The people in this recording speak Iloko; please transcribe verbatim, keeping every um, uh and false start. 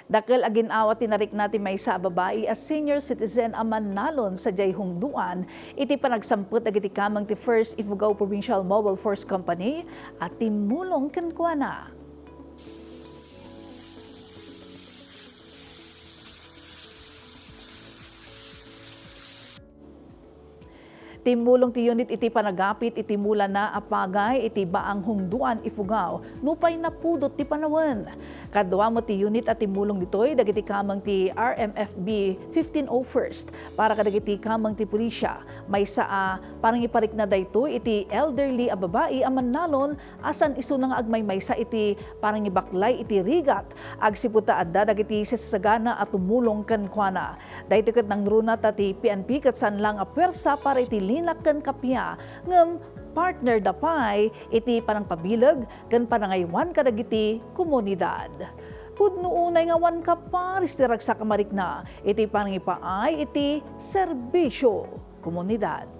Dakkel a gin-awa ti narikna ti maysa a babai a senior citizen a mannalon sadiay Hungdoan iti panagsampet dagiti kameng ti First Ifugao Provincial Mobile Force Company a timmulong kenkuana. Timmulong ti unit iti panagapit iti mulana a pagay iti Baang Hungdoan, Ifugao, nupay napudot ti panawen. Kadua met ti unit a timmulong ditoy dagiti kameng ti R M F B fifteen oh first para kadagiti kameng ti pulisya. Maysa a panangiparikna daytoy iti elderly a babai a mannalon a saan isuna nga agmaymaysa iti panangibaklay iti rigat agsipud ta adda dagiti sisasagana a tumulong kenkuana. Daytoy ket nangruna ta ti P N P ket saan la nga puwersa para iti linak ken kappia, ngem partner da pay iti panangpabileg ken panangaywan kadagiti komunidad. Pudno unay nga awan kaparis ti ragsak a marikna iti panangipaay iti serbisio komunidad.